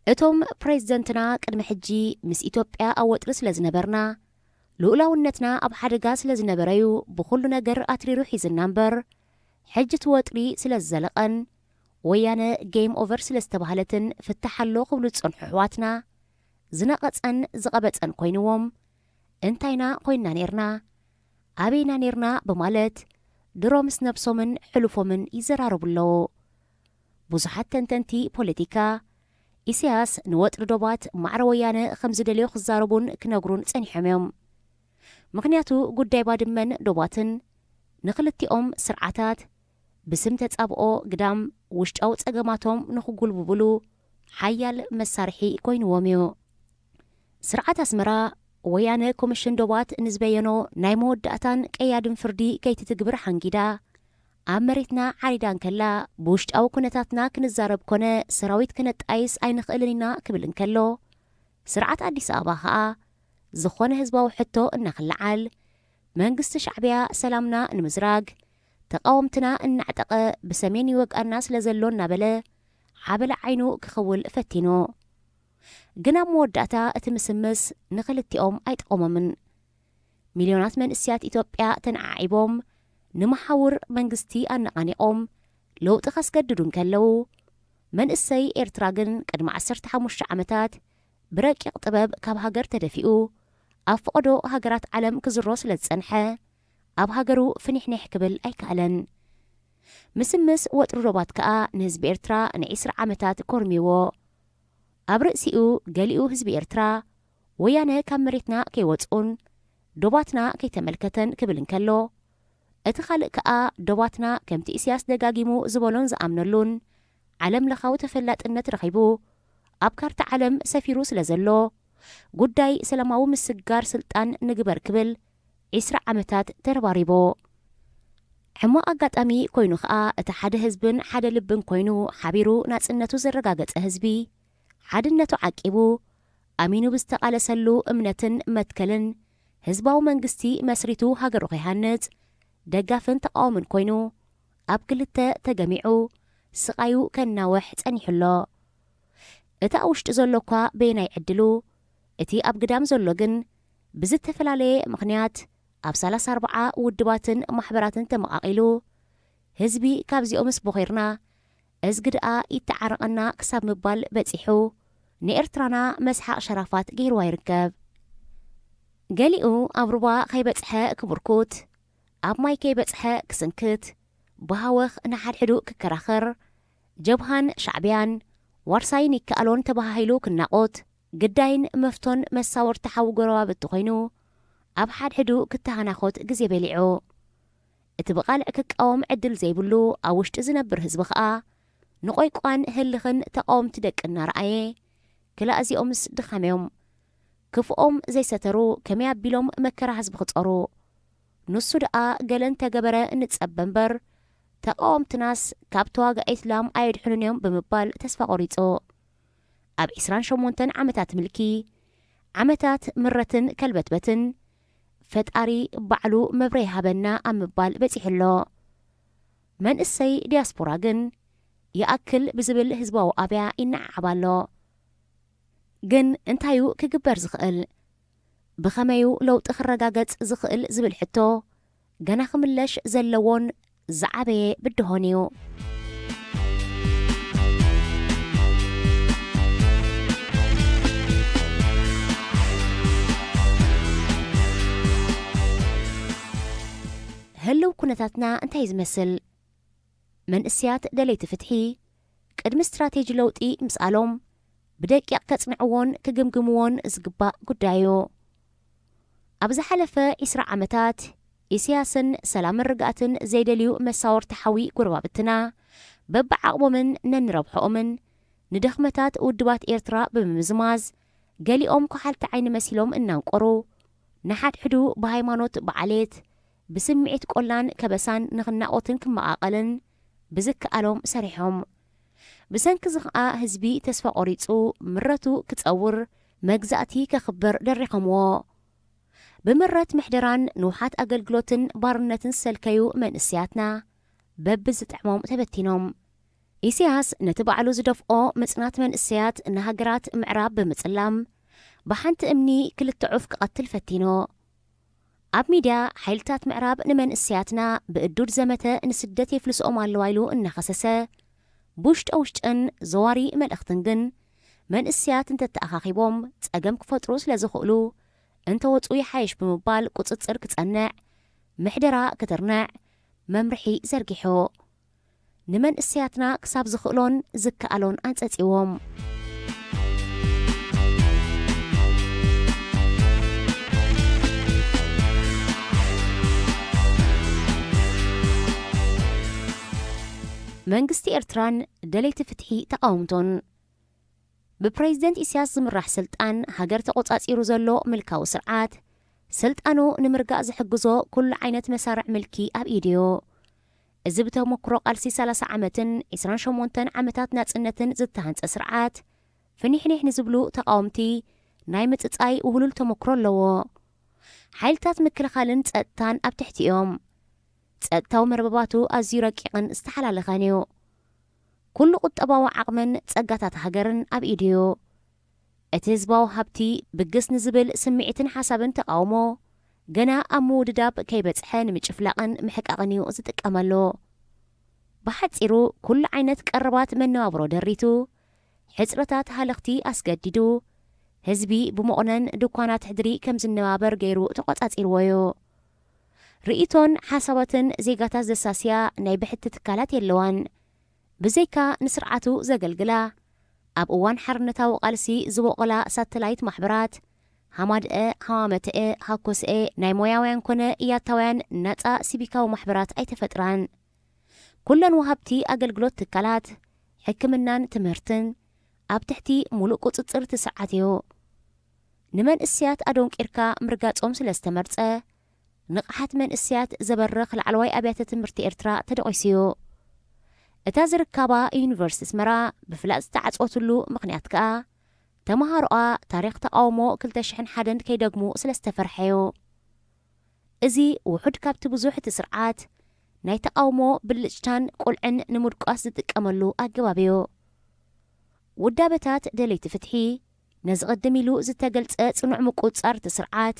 እቶም ፕሬዝደንትና ቅድሚ ሕጂ ምስ ኢትዮጵያ ኣብ ወጥሪ ስለ ዝነበርና፣ ልኡላውነትና ኣብ ሓደጋ ስለ ዝነበረዩ ብኹሉ ነገር ኣትሪሩ ሒዝና እምበር፣ ሕጂ እቲ ወጥሪ ስለ ዝዘለቐን ወያነ ጌም ኦቨር ስለ ዝተባህለትን ፍታሕ ኣሎ ክብሉ ዝጸንሑ ኣሕዋትና ዝነቐጸን ዝቐበጸን ኮይንዎም፣ እንታይና ኮይንና ኔርና? ኣበይና ኔርና? ብማለት ድሮ ምስ ነብሶምን ሕሉፎምን ይዘራረቡ ኣለዉ። ብዙሓት ተንተንቲ ፖለቲካ፣ ኢሳያስ ንወጥሪ ዶባት ማዕረ ወያነ ከም ዝደልዮ ክዛረቡን ክነግሩን ጸኒሖም እዮም። ምኽንያቱ ጉዳይ ባድመን ዶባትን ንኽልቲኦም ስርዓታት ብስም ተጻብኦ ግዳም ውሽጣዊ ጸገማቶም ንኽጉልብብሉ ሓያል መሳርሒ ኮይንዎም እዩ። ስርዓት ኣስመራ፣ ወያነ ኮሚሽን ዶባት ንዝበየኖ ናይ መወዳእታን ቀያድን ፍርዲ ከይትትግብር ሓንጊዳ፣ ኣብ መሬትና ዓሪዳ እንከላ፣ ብውሽጣዊ ኩነታትና ክንዛረብ ኮነ ሰራዊት ክነጣይስ ኣይንኽእልን ኢና ክብል እንከሎ፣ ስርዓት ኣዲስ ኣበባ ኸኣ፣ ዝኾነ ህዝባዊ ሕቶ እናኽለዓል፣ መንግስቲ ሻዕብያ ሰላምና ንምዝራግ፣ ተቃወምትና እናዕጠቐ ብሰሜን ይወግኣና ስለ ዘሎ እናበለ፣ ሓበላ ዓይኑ ክኽውል ፈቲኑ። ግን ኣብ መወዳእታ እቲ ምስምስ ንኽልቲኦም ኣይጠቐሞምን። ሚልዮናት መንእስያት ኢትዮጵያ ተነዓዒቦም፣ ንመሓውር መንግስቲ ኣነቓኒቖም፣ ለውጢ ከስገድዱ እንከለዉ፣ መንእሰይ ኤርትራ ግን ቅድሚ ዓሰርተ ሓሙሽተ ዓመታት ብረቂቕ ጥበብ ካብ ሃገር ተደፊኡ፣ ኣብ ፈቐዶ ሃገራት ዓለም ክዝሮ ስለ ዝጸንሐ፣ ኣብ ሃገሩ ፍኒሕኒሕ ክብል ኣይከኣለን። ምስምስ ወጥሪ ዶባት ከኣ ንህዝቢ ኤርትራ ንዒስራ ዓመታት ኮርሚዎ። ኣብ ርእሲኡ ገሊኡ ህዝቢ ኤርትራ፣ ወያነ ካብ መሬትና ከይወጽኡን ዶባትና ከይተመልከተን ክብል እንከሎ፣ እቲ ካልእ ከኣ ዶባትና ከምቲ ኢሳያስ ደጋጊሙ ዝበሎን ዝኣምነሉን ዓለም ለኻዊ ተፈላጥነት ረኺቡ ኣብ ካርታ ዓለም ሰፊሩ ስለ ዘሎ፣ ጉዳይ ሰላማዊ ምስግጋር ስልጣን ንግበር ክብል ዒስራ ዓመታት ተረባሪቡ። ሕማቕ ኣጋጣሚ ኮይኑ ኸኣ፣ እቲ ሓደ ህዝብን ሓደ ልብን ኮይኑ ሓቢሩ ናጽነቱ ዘረጋገጸ ህዝቢ፣ ሓድነቱ ዓቂቡ፣ ኣሚኑ ብዝተቓለሰሉ እምነትን መትከልን ህዝባዊ መንግስቲ መስሪቱ ሃገሩ ከይሃንጽ፣ ደጋፍን ተቓዋምን ኮይኑ፣ ኣብ ክልተ ተገሚዑ፣ ስቓዩ ከናውሕ ጸኒሑ ኣሎ። እቲ ኣብ ውሽጢ ዘሎ እኳ በየናይ ዕድሉ፣ እቲ ኣብ ግዳም ዘሎ ግን ብዝተፈላለየ ምኽንያት ኣብ ሰላሳ ኣርባዓ ውድባትን ማሕበራትን ተመቓቒሉ፣ ህዝቢ ካብዚኦምስ ቦኺርና፣ እዝጊ ደኣ ይተዓረቐና ክሳብ ምባል በጺሑ፣ ንኤርትራና መስሓቕ ሸራፋት ገይርዋ ይርከብ። ገሊኡ ኣብ ሩባ ከይበጽሐ ክቡርኩት፣ ኣብ ማይ ከይበጽሐ ክስንክት፣ ብሃወኽ ንሓድሕዱ ክከራኸር፣ ጀብሃን ሻዕብያን ዋርሳይን ይከኣሎን ተበሃሂሉ ክናቖት፣ ግዳይን መፍቶን መሳወርቲ ሓዊ ጎረባብቲ ኮይኑ፣ ኣብ ሓድሕዱ ክተሃናኾት ግዜ በሊዑ። እቲ ብቓልዕ ክቃወም ዕድል ዘይብሉ ኣብ ውሽጢ ዝነብር ህዝቢ ኸኣ፣ ንቆይቋን ህልኽን ተቓወምቲ ደቂ እናረኣየ፣ ክላእ እዚኦምስ ድኻም እዮም። ክፍኦም ዘይሰተሩ ከመይ ኣቢሎም መከራ ህዝቢ ክጸሩ? ንሱ ደኣ ገለ እንተገበረ ንጸበ እምበር፣ ተቓወምትናስ ካብ ተዋጋኢት ላም ኣየድሕኑን እዮም ብምባል ተስፋ ቆሪጹ። ኣብ ዕስራን ሸሞንተን ዓመታት ምልኪ፣ ዓመታት ምረትን ከልበትበትን፣ ፈጣሪ ባዕሉ መብረ ይሃበና ኣብ ምባል በጺሑ ኣሎ። መንእሰይ ዲያስፖራ ግን ይኣክል ብዝብል ህዝባዊ ኣብያ ይነዓዓብ ኣሎ። ግን እንታዩ ክግበር ዝኽእል? ብኸመዩ ለውጢ ክረጋገጽ ዝኽእል ዝብል ሕቶ ገና ክምለሽ ዘለዎን ዝዓበየ ብድሆን እዩ። ህልው ኩነታትና እንታይ ዝመስል? መንእስያት ደለይቲ ፍትሒ ቅድሚ ስትራቴጂ ለውጢ ምስኣሎም ብደቂቕ ከጽንዕዎን ክግምግምዎን ዝግባእ ጉዳይ እዩ። ኣብ ዝሓለፈ ዕስራ ዓመታት፣ ኢሳያስን ሰላምን ርግኣትን ዘይደልዩ መሳወርቲ ሓዊ ጎረባብትና፣ በብዓቕሞምን ነንረብሖኦምን ንደኽመታት ውድባት ኤርትራ ብምምዝማዝ፣ ገሊኦም ኮሓልቲ ዓይኒ መሲሎም እናንቆሩ፣ ንሓድሕዱ ብሃይማኖት ብዓሌት፣ ብስምዒት ቆላን ከበሳን ንኽናቖትን ክመቓቐልን ብዝከኣሎም ሰሪሖም። ብሰንኪ እዚ ኸኣ ህዝቢ ተስፋ ቆሪጹ ምረቱ ክጸውር፣ መግዛእቲ ከኽብር ደሪኾምዎ። ብምረት ምሕደራን ንውሓት ኣገልግሎትን ባርነትን ዝሰልከዩ መንእስያትና በብዝጥዕሞም ተበቲኖም። ኢሳያስ ነቲ ባዕሉ ዝደፍኦ ምጽናት መንእሰያት ንሃገራት ምዕራብ ብምጽላም፣ ብሓንቲ እምኒ ክልተ ዑፍ ክቐትል ፈቲኑ። ኣብ ሚድያ ሓይልታት ምዕራብ ንመንእሰያትና ብእዱድ ዘመተ ንስደት የፍልስኦም ኣለዋ ኢሉ እናኸሰሰ፣ ብውሽጠ ውሽጥን ዘዋሪ መልእኽትን ግን መንእሰያት እንተተኣኻኺቦም ጸገም ክፈጥሩ ስለ ዝኽእሉ፣ እንተወጹ ይሓይሽ ብምባል ቁጽጽር ክጸንዕ፣ ምሕደራ ክትርንዕ መምርሒ ዘርጊሑ። ንመንእሰያትና ክሳብ ዝኽእሎን ዝከኣሎን ኣንጸጽዎም። መንግስቲ ኤርትራን ደለይቲ ፍትሒ ተቓወምቶን። ብፕሬዝደንት ኢሳያስ ዝምራሕ ስልጣን ሃገር ተቖጻጺሩ ዘሎ ምልካዊ ስርዓት፣ ስልጣኑ ንምርጋእ ዝሕግዞ ኩሉ ዓይነት መሳርዕ ምልኪ ኣብ ኢዱ እዩ። እዚ ብተመክሮ ቃልሲ ሰላሳ ዓመትን ዕስራን ሸሞንተን ዓመታት ናጽነትን ዝተሃንጸ ስርዓት፣ ፍኒሕኒሕ ንዝብሉ ተቓወምቲ ናይ ምጽጻይ ውህሉል ተመክሮ ኣለዎ። ሓይልታት ምክልኻልን ጸጥታን ኣብ ትሕቲ እዮም። ጸጥታዊ መርበባቱ ኣዝዩ ረቂቕን ዝተሓላለኸን እዩ። ኩሉ ቁጠባዊ ዓቕምን ጸጋታት ሃገርን ኣብ ኢዱ እዩ። እቲ ህዝባዊ ሃብቲ ብግስ ንዝብል ስምዒትን ሓሳብን ተቓውሞ ገና ኣብ ምውድዳብ ከይበጽሐ ንምጭፍላቕን ምሕቃቕን እዩ ዝጥቀመሉ። ብሓጺሩ፣ ኩሉ ዓይነት ቀረባት መነባብሮ ደሪቱ፣ ሕጽረታት ሃለኽቲ ኣስገዲዱ፣ ህዝቢ ብመቑነን ድኳናት ሕድሪ ከም ዝነባበር ገይሩ ተቖጻጺርዎ እዩ። ርእይቶን ሓሳባትን ዜጋታት ዘሳስያ ናይ ብሕቲ ትካላት የለዋን። ብዘይካ ንስርዓቱ ዘገልግላ፣ ኣብ እዋን ሓርነታዊ ቃልሲ ዝበቖላ ሳተላይት ማሕበራት፣ ሃማድአ፣ ሃማመተአ፣ ሃኮስአ፣ ናይ ሞያውያን ኮነ ያታውያን ናጻ ሲቪካዊ ማሕበራት ኣይተፈጥራን። ኩለን ወሃብቲ ኣገልግሎት ትካላት፣ ሕክምናን ትምህርትን ኣብ ትሕቲ ሙሉእ ቁጽጽር እቲ ስርዓት እዩ። ንመንእስያት ኣደንቂርካ ምርጋጾም ስለ ዝተመርጸ፣ ንቕሓት መንእስያት ዘበርኽ ላዕለዋይ ኣብያተ ትምህርቲ ኤርትራ ተደቒሱ እዩ። እታ ዝርካባ ዩኒቨርሲቲ ኣስመራ ብፍላጥ ዝተዓጽወትሉ ምኽንያት ከኣ፣ ተመሃሮኣ ታሪኽ ተቓውሞ ክልተ ሽሕን ሓደን ከይደግሙ ስለ ዝተፈርሐ እዩ። እዚ ውሑድ ካብቲ ብዙሕ እቲ ስርዓት ናይ ተቓውሞ ብልጭታን ቁልዕን ንምድቋስ ዝጥቀመሉ ኣገባብ እዩ። ውዳበታት ደለይቲ ፍትሒ ነዚ ቅድም ኢሉ ዝተገልጸ ጽኑዕ ምቁጽጻር እቲ ስርዓት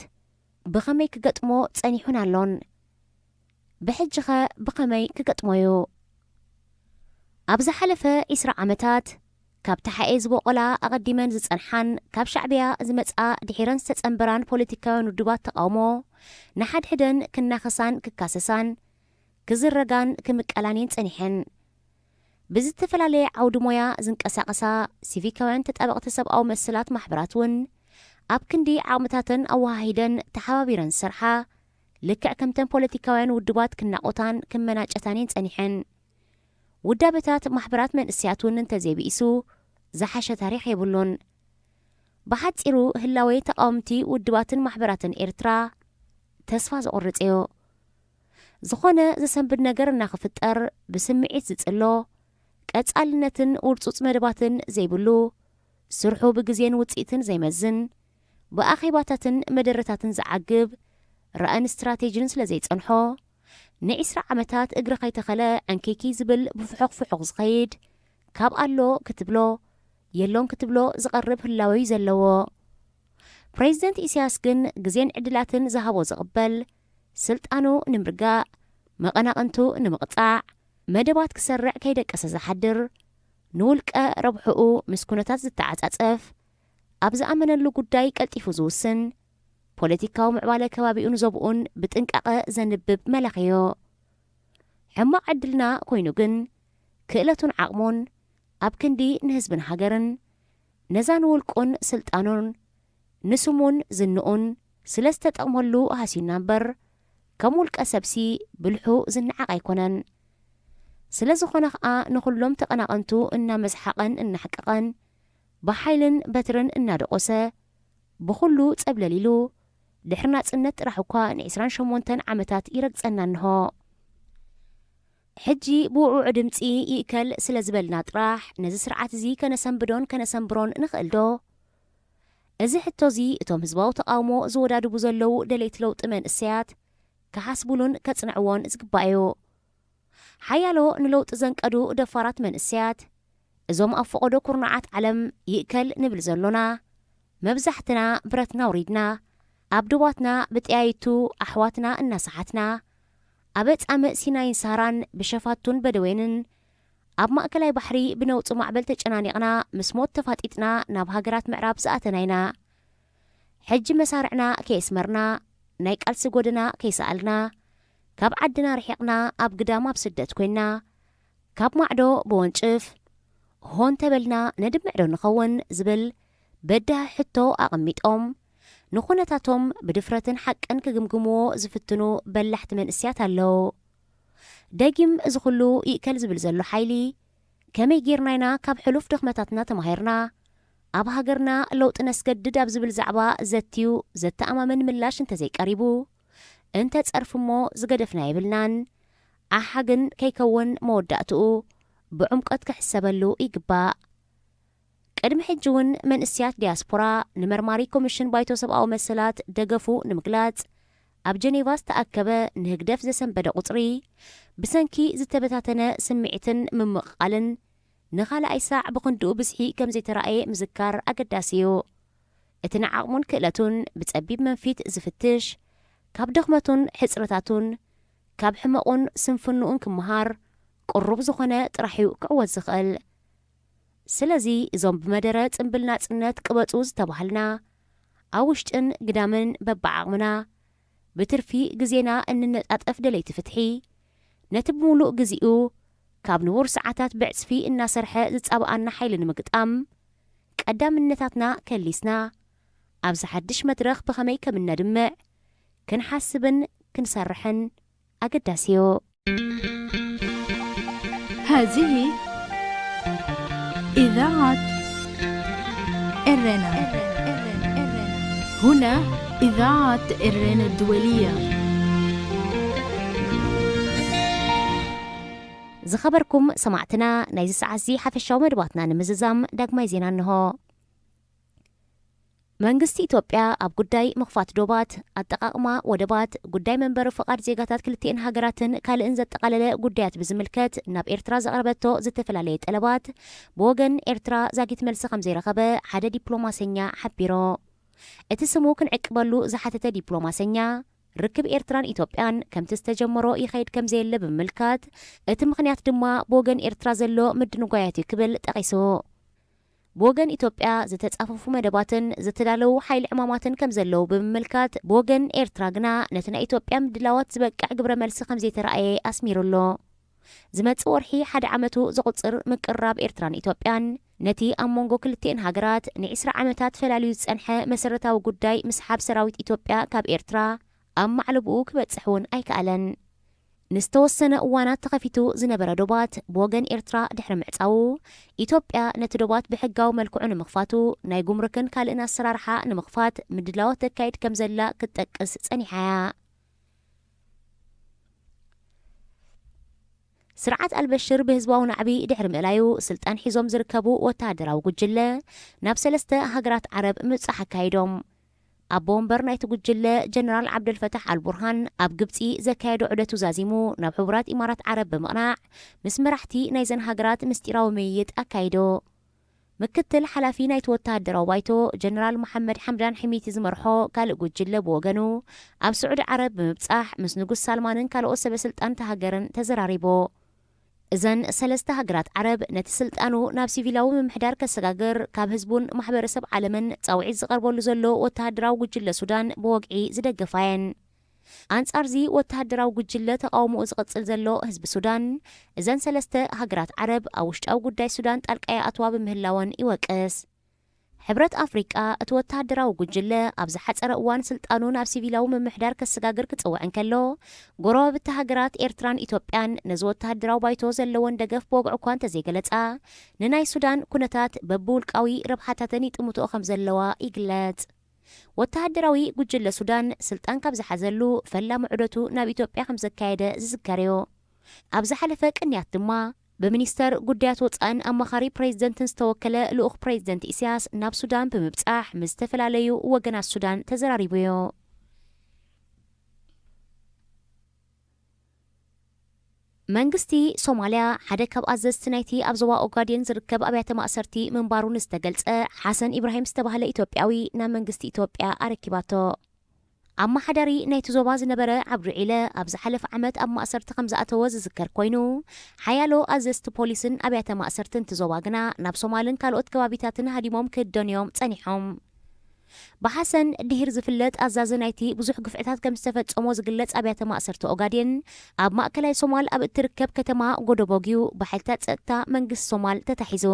ብኸመይ ክገጥሞ ጸኒሑን ኣሎን? ብሕጂኸ ብኸመይ ክገጥሞ እዩ? ኣብ ዝሓለፈ ዕስራ ዓመታት፣ ካብ ተሓኤ ዝበቖላ ኣቐዲመን ዝጸንሓን ካብ ሻዕብያ ዝመጽኣ ድሒረን ዝተጸንበራን ፖለቲካውያን ውድባት ተቓውሞ፣ ንሓድሕደን ክናኸሳን ክካሰሳን፣ ክዝረጋን ክምቀላን እየን ጸኒሐን። ብዝተፈላለየ ዓውዲ ሞያ ዝንቀሳቐሳ ሲቪካውያን ተጣበቕቲ ሰብኣዊ መሰላት ማሕበራት እውን፣ ኣብ ክንዲ ዓቕምታተን ኣወሃሂደን ተሓባቢረን ዝሰርሓ፣ ልክዕ ከምተን ፖለቲካውያን ውድባት ክናቖታን ክመናጨታን እየን ጸኒሐን። ውዳበታት ማሕበራት መንእስያት እውን እንተዘይብኢሱ፣ ዝሓሸ ታሪኽ የብሉን። ብሓጺሩ፣ ህላዌ ተቓወምቲ ውድባትን ማሕበራትን ኤርትራ ተስፋ ዘቑርጽ እዩ። ዝኾነ ዘሰንብድ ነገር እናኽፍጠር ብስምዒት ዝጽሎ፣ ቀጻልነትን ውርጹጽ መደባትን ዘይብሉ፣ ስርሑ ብግዜን ውጽኢትን ዘይመዝን፣ ብኣኼባታትን መደረታትን ዝዓግብ ራእን ስትራቴጂን ስለ ዘይጸንሖ፣ ንዒስራ ዓመታት እግሪ ከይተኸለ ዕንኪኪ ዝብል ብፍሑኽ ፍሑኽ ዝኸይድ፣ ካብ ኣሎ ክትብሎ የሎን ክትብሎ ዝቐርብ ህላወ እዩ ዘለዎ። ፕሬዚደንት ኢሳያስ ግን ግዜን ዕድላትን ዝሃቦ ዝቕበል፣ ስልጣኑ ንምርጋእ፣ መቐናቕንቱ ንምቕጻዕ፣ መደባት ክሰርዕ ከይደቀሰ ዝሓድር፣ ንውልቀ ረብሕኡ ምስ ኩነታት ዝተዓጻጸፍ፣ ኣብ ዝኣመነሉ ጉዳይ ቀልጢፉ ዝውስን፣ ፖለቲካዊ ምዕባለ ከባቢኡን ዞብኡን ብጥንቃቐ ዘንብብ መላኺዮ። ሕማቕ ዕድልና ኮይኑ ግን፣ ክእለቱን ዓቕሙን ኣብ ክንዲ ንህዝብን ሃገርን፣ ነዛ ንውልቁን ስልጣኑን ንስሙን ዝንኡን ስለ ዝተጠቕመሉ ሃስዩና እምበር፣ ከም ውልቀ ሰብሲ ብልሑ ዝነዓቕ ኣይኮነን። ስለ ዝኾነ ኸኣ ንኹሎም ተቐናቐንቱ እናመስሓቐን እናሕቀቐን፣ ብሓይልን በትርን እናደቖሰ፣ ብኹሉ ጸብለል ኢሉ፣ ድሕሪ ናጽነት ጥራሕ እኳ ንዒስራን ሸሞንተን ዓመታት ይረግጸና እንሆ። ሕጂ ብውዕውዕ ድምጺ ይእከል ስለ ዝበልና ጥራሕ፣ ነዚ ስርዓት እዚ ከነሰንብዶን ከነሰንብሮን ንኽእል ዶ? እዚ ሕቶ እዚ እቶም ህዝባዊ ተቓውሞ ዝወዳድቡ ዘለዉ ደለይቲ ለውጢ መንእሰያት ክሓስቡሉን ከጽንዕዎን ዝግባእ እዩ። ሓያሎ ንለውጢ ዘንቀዱ ደፋራት መንእሰያት፣ እዞም ኣብ ፈቐዶ ኩርናዓት ዓለም ይእከል ንብል ዘሎና፣ መብዛሕትና ብረትና ኣውሪድና፣ ኣብ ዶባትና ብጠያይቱ ኣሕዋትና እናሰሓትና፣ ኣብ ኣጻምእ ሲናይን ሳህራን ብሸፋቱን በደዌንን፣ ኣብ ማእከላይ ባሕሪ ብነውጺ ማዕበል ተጨናኒቕና፣ ምስ ሞት ተፋጢጥና ናብ ሃገራት ምዕራብ ዝኣተና ኢና። ሕጂ መሳርዕና ከየስመርና፣ ናይ ቃልሲ ጎደና ከይሰኣልና፣ ካብ ዓድና ርሒቕና ኣብ ግዳም ኣብ ስደት ኮይንና፣ ካብ ማዕዶ ብወንጭፍ ሆን ተበልና ነድምዕ ዶ ንኸውን ዝብል በዳሂ ሕቶ ኣቐሚጦም፣ ንኹነታቶም ብድፍረትን ሓቅን ክግምግምዎ ዝፍትኑ በላሕቲ መንእሰያት ኣለዉ። ደጊም እዚ ኩሉ ይእከል ዝብል ዘሎ ሓይሊ፣ ከመይ ጌርና ኢና ካብ ሕሉፍ ድኽመታትና ተማሂርና፣ ኣብ ሃገርና ለውጢ ነስገድድ ኣብ ዝብል ዛዕባ ዘትዩ ዘተኣማምን ምላሽ እንተዘይቀሪቡ፣ እንተ ጸርፊ እሞ ዝገደፍና የብልናን። ኣሓ ግን ከይከውን መወዳእትኡ ብዕምቆት ክሕሰበሉ ይግባእ። ቅድሚ ሕጂ እውን መንእሰያት ዲያስፖራ ንመርማሪ ኮሚሽን ባይቶ ሰብኣዊ መሰላት ደገፉ ንምግላጽ ኣብ ጀኔቫ ዝተኣከበ ንህግደፍ ዘሰንበደ ቁጽሪ፣ ብሰንኪ ዝተበታተነ ስምዒትን ምምቕቓልን ንኻልኣይ ሳዕ ብኽንድኡ ብዝሒ ከም ዘይተራእየ ምዝካር ኣገዳሲ እዩ። እቲ ንዓቕሙን ክእለቱን ብጸቢብ መንፊት ዝፍትሽ፣ ካብ ድኽመቱን ሕጽረታቱን፣ ካብ ሕመቑን ስንፍንኡን ክመሃር ቅሩብ ዝኾነ ጥራሕ እዩ ክዕወት ዝኽእል። ስለዚ እዞም ብመደረ ጽምብል ናጽነት ቅበጹ ዝተባህልና፣ ኣብ ውሽጥን ግዳምን በብዓቕምና ብትርፊ ግዜና እንነጣጠፍ ደለይቲ ፍትሒ፣ ነቲ ብምሉእ ግዜኡ ካብ ንቡር ሰዓታት ብዕጽፊ እናሰርሐ ዝጻብኣና ሓይሊ ንምግጣም፣ ቀዳምነታትና ከሊስና፣ ኣብዚ ሓድሽ መድረኽ ብኸመይ ከም እነድምዕ ክንሓስብን ክንሰርሕን ኣገዳሲ እዩ። هذه إذاعة إرنا. هنا إذاعة إرنا الدولية. ዝኸበርኩም ሰማዕትና፣ ናይዚ ሰዓት እዚ ሓፈሻዊ መደባትና ንምዝዛም ዳግማይ ዜና እንሆ። መንግስቲ ኢትዮጵያ ኣብ ጉዳይ ምኽፋት ዶባት፣ ኣጠቓቕማ ወደባት፣ ጉዳይ መንበሪ ፍቓድ ዜጋታት ክልቲኤን ሃገራትን ካልእን ዘጠቓለለ ጉዳያት ብዝምልከት ናብ ኤርትራ ዘቕረበቶ ዝተፈላለየ ጠለባት ብወገን ኤርትራ ዛጊት መልሲ ከም ዘይረኸበ ሓደ ዲፕሎማሰኛ ሓቢሩ። እቲ ስሙ ክንዕቅበሉ ዝሓተተ ዲፕሎማሰኛ፣ ርክብ ኤርትራን ኢትዮጵያን ከምቲ ዝተጀመሮ ይኸይድ ከም ዘየለ ብምምልካት፣ እቲ ምኽንያት ድማ ብወገን ኤርትራ ዘሎ ምድንጓያት እዩ ክብል ጠቒሱ። ብወገን ኢትዮጵያ ዝተጻፈፉ መደባትን ዝተዳለዉ ሓይሊ ዕማማትን ከም ዘለዉ ብምምልካት፣ ብወገን ኤርትራ ግና ነቲ ናይ ኢትዮጵያ ምድላዋት ዝበቅዕ ግብረ መልሲ ከም ዘይተራእየ ኣስሚሩ ኣሎ። ዝመጽእ ወርሒ ሓደ ዓመቱ ዘቑጽር ምቅርራብ ኤርትራን ኢትዮጵያን፣ ነቲ ኣብ መንጎ ክልቲኤን ሃገራት ንዒስራ ዓመታት ፈላልዩ ዝጸንሐ መሰረታዊ ጉዳይ ምስሓብ ሰራዊት ኢትዮጵያ ካብ ኤርትራ ኣብ ማዕለብኡ ክበጽሕ እውን ኣይከኣለን። ንዝተወሰነ እዋናት ተኸፊቱ ዝነበረ ዶባት ብወገን ኤርትራ ድሕሪ ምዕጻዉ፣ ኢትዮጵያ ነቲ ዶባት ብሕጋዊ መልክዑ ንምኽፋቱ ናይ ጉምሩክን ካልእን ኣሰራርሓ ንምኽፋት ምድላዋት ተካይድ ከም ዘላ ክትጠቅስ ጸኒሓ እያ። ስርዓት ኣልበሽር ብህዝባዊ ናዕቢ ድሕሪ ምእላዩ፣ ስልጣን ሒዞም ዝርከቡ ወተሃደራዊ ጉጅለ ናብ ሰለስተ ሃገራት ዓረብ ምብጻሕ ኣካይዶም። ኣቦ ወንበር ናይቲ ጉጅለ ጀነራል ዓብደልፈታሕ ኣልቡርሃን ኣብ ግብጺ ዘካየዶ ዑደቱ ዛዚሙ፣ ናብ ሕቡራት ኢማራት ዓረብ ብምቕናዕ፣ ምስ መራሕቲ ናይዘን ሃገራት ምስጢራዊ ምይይጥ ኣካይዶ። ምክትል ሓላፊ ናይቲ ወተሃደራዊ ባይቶ ጀነራል መሓመድ ሓምዳን ሕሚቲ ዝመርሖ ካልእ ጉጅለ ብወገኑ፣ ኣብ ስዑዲ ዓረብ ብምብጻሕ፣ ምስ ንጉስ ሳልማንን ካልኦት ሰበ ስልጣን እታ ሃገርን ተዘራሪቡ። እዘን ሰለስተ ሃገራት ዓረብ፣ ነቲ ስልጣኑ ናብ ሲቪላዊ ምምሕዳር ከሰጋግር ካብ ህዝቡን ማሕበረሰብ ዓለምን ጻውዒት ዝቐርበሉ ዘሎ ወተሃደራዊ ጉጅለ ሱዳን ብወግዒ ዝደገፋ እየን። ኣንጻርዚ ወተሃደራዊ ጉጅለ ተቓውሞኡ ዝቕጽል ዘሎ ህዝቢ ሱዳን፣ እዘን ሰለስተ ሃገራት ዓረብ ኣብ ውሽጣዊ ጉዳይ ሱዳን ጣልቃ ይኣትዋ ብምህላወን ይወቅስ። ሕብረት ኣፍሪቃ፣ እቲ ወተሃደራዊ ጉጅለ ኣብ ዝሓጸረ እዋን ስልጣኑ ናብ ሲቪላዊ ምምሕዳር ከሰጋግር ክጽውዕ እንከሎ፣ ጎረባብቲ ሃገራት ኤርትራን ኢትዮጵያን ነዚ ወተሃደራዊ ባይቶ ዘለወን ደገፍ ብወግዒ እኳ እንተዘይገለጻ፣ ንናይ ሱዳን ኩነታት በብውልቃዊ ረብሓታተን ይጥምትኦ ከም ዘለዋ ይግለጽ። ወተሃደራዊ ጉጅለ ሱዳን ስልጣን ካብ ዝሓዘሉ ፈላሚ ዑደቱ ናብ ኢትዮጵያ ከም ዘካየደ ዝዝከር እዩ። ኣብ ዝሓለፈ ቅንያት ድማ፣ ብሚኒስተር ጉዳያት ወጻእን ኣማኻሪ ፕሬዚደንትን ዝተወከለ ልኡኽ ፕሬዚደንት ኢሳያስ ናብ ሱዳን ብምብጻሕ፣ ምስ ዝተፈላለዩ ወገናት ሱዳን ተዘራሪቡ እዩ። መንግስቲ ሶማልያ፣ ሓደ ካብ ኣዘዝቲ ናይቲ ኣብ ዞባ ኦጋዴን ዝርከብ ኣብያተ ማእሰርቲ ምንባሩ ንዝተገልጸ ሓሰን ኢብራሂም ዝተባህለ ኢትዮጵያዊ ናብ መንግስቲ ኢትዮጵያ ኣረኪባቶ። ኣመሓዳሪ ናይቲ ዞባ ዝነበረ ዓብዱ ዒለ፣ ኣብ ዝሓለፈ ዓመት ኣብ ማእሰርቲ ከም ዝኣተወ ዝዝከር ኮይኑ፣ ሓያሎ ኣዘዝቲ ፖሊስን ኣብያተ ማእሰርትን እቲ ዞባ ግና ናብ ሶማልን ካልኦት ከባቢታትን ሃዲሞም ክህደኑ እዮም ጸኒሖም። ብሓሰን ድሂር ዝፍለጥ ኣዛዚ ናይቲ ብዙሕ ግፍዕታት ከም ዝተፈጸሞ ዝግለጽ ኣብያተ ማእሰርቲ ኦጋዴን፣ ኣብ ማእከላይ ሶማል ኣብ እትርከብ ከተማ ጎደቦግ እዩ ብሓይልታት ጸጥታ መንግስቲ ሶማል ተታሒዙ።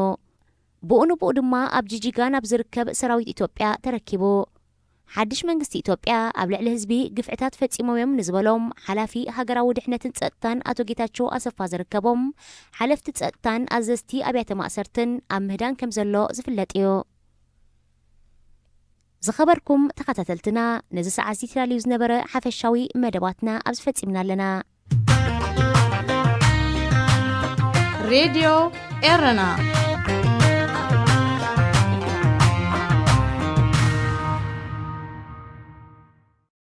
ብኡ ንብኡ ድማ ኣብ ጂጂጋ ናብ ዝርከብ ሰራዊት ኢትዮጵያ ተረኪቡ። ሓድሽ መንግስቲ ኢትዮጵያ ኣብ ልዕሊ ህዝቢ ግፍዕታት ፈጺሞም እዮም ንዝበሎም ሓላፊ ሃገራዊ ድሕነትን ጸጥታን ኣቶ ጌታቸው ኣሰፋ ዝርከቦም ሓለፍቲ ጸጥታን ኣዘዝቲ ኣብያተ ማእሰርትን ኣብ ምህዳን ከም ዘሎ ዝፍለጥ እዩ። ዝኸበርኩም ተኸታተልትና፣ ነዚ ሰዓት እዚ ተዳልዩ ዝነበረ ሓፈሻዊ መደባትና ኣብዚ ፈጺምና ኣለና። ሬድዮ ኤረና።